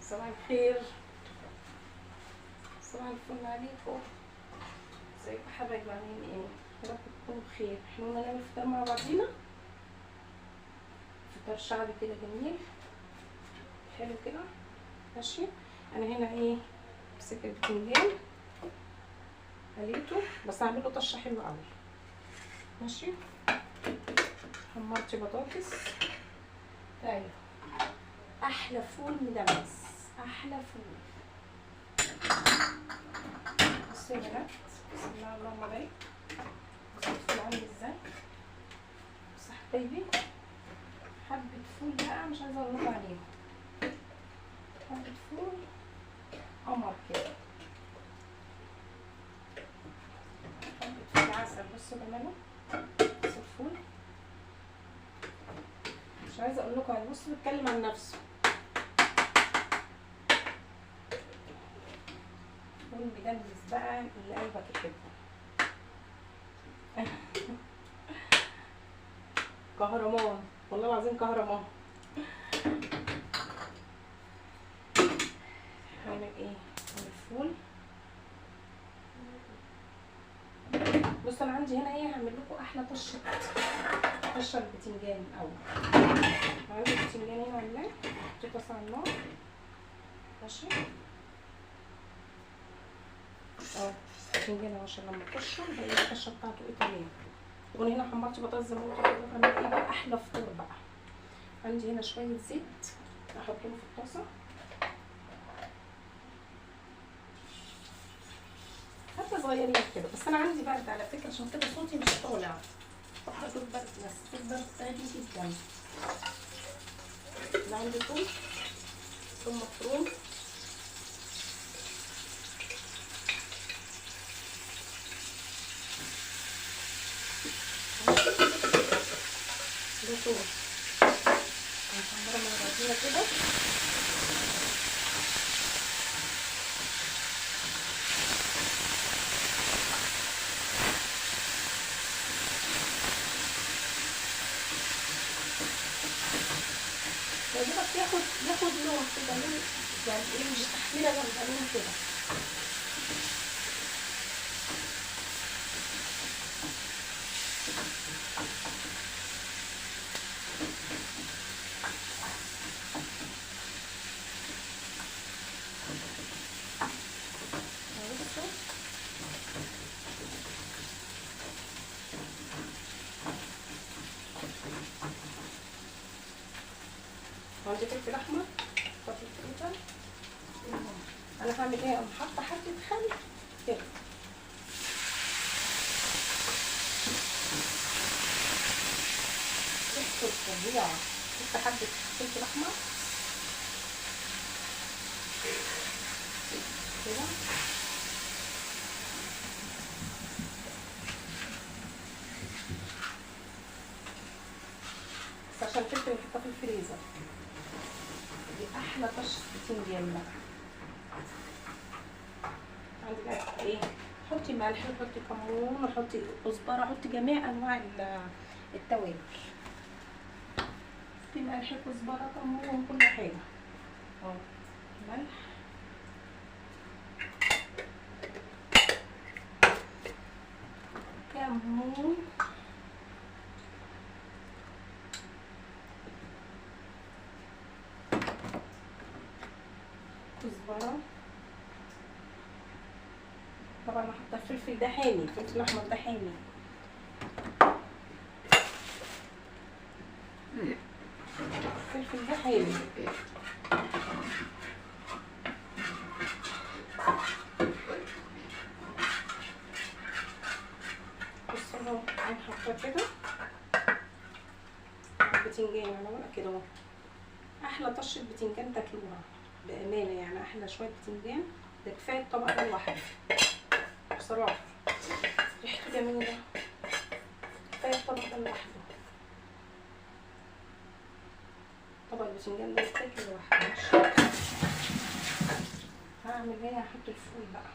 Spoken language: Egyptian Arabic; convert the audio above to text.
صباح الخير، صباح الفل عليكم. ازيكم حبايبي، عاملين ايه؟ يا رب تكونوا بخير. احنا قلنا نعمل فطار مع بعضينا، فطار شعبي كده جميل حلو كده. ماشي، انا هنا ايه مسكت البتنجان قليته، بس هعمل له طشه حلوة قوي. ماشي، حمرت بطاطس. طيب احلى فول مدمس، احلى فول. بصوا يا بنات، بسم الله اللهم بارك. بصوا الفول عامل ازاي. بصوا حبايبي، حبه فول بقى مش عايزه اقول لكم عليهم، حبه فول قمر كده، حبه فول عسل. بصوا جماله، بصوا الفول مش عايزه اقول لكم عليه. بصوا بيتكلم عن نفسه، فول مدمس بقى اللي قلبك يحبه. كهرمان، والله العظيم كهرمان. هعمل ايه؟ الفول. بصوا انا عندي هنا ايه، هعمل لكم احلى طشه، طشه البتنجان الاول. عندي البتنجان هنا عاملاه، حطيته طاسه على النار. ماشي، اهو البتنجان اهو، عشان لما اطشه يبقى الطشه بتاعته ايه تمام. وانا هنا حمرت بطاطس زي ما قلت لكم. هعمل ايه بقى؟ احلى فطور بقى. عندي هنا شوية زيت احطهم في الطاسه، حبه صغيرين كده. بس انا عندي برد على فكرة، عشان كده صوتي مش طالع. صوت برد، بس صوت برد عادي جدا. انا عندي ثوم، ثوم مفروم، ده ثوم هنحمره مع بعضينا كده. يا دوبك ياخد لون كده، لون يعني ايه، مش تحميره جامدة، لون كده. عندي فلفل احمر، فلفل كده. انا هعمل ايه؟ اقوم حاطه حبه خل كده، ريحته فظيعة. حط حبه فلفل احمر كده، بس عشان الفلفل نحطه في الفريزر. دي احلى طشه بتنجان بقى. عندي بقى ايه، حطي ملح وحطي كمون وحطي كزبره، حطي جميع انواع التوابل، حطي ملح كزبره كمون كل حاجة. اهو ملح، كمون، كزبره. طبعا انا حاطه الفلفل ده حامي، الفلفل الاحمر ده حامي. الفلفل ده حامي. بصوا اهو انا حاطه كده بتنجان على ورق كده اهو. احلى طشه بتنجان تاكلوها بامانه، يعني احلى شوية بتنجان ده، كفاية الطبق ده لوحده بصراحة، ريحته جميلة. كفاية الطبق ده لوحده، طبق البتنجان ده يتاكل لوحده. ماشي، هعمل ايه؟ هحط الفول بقى.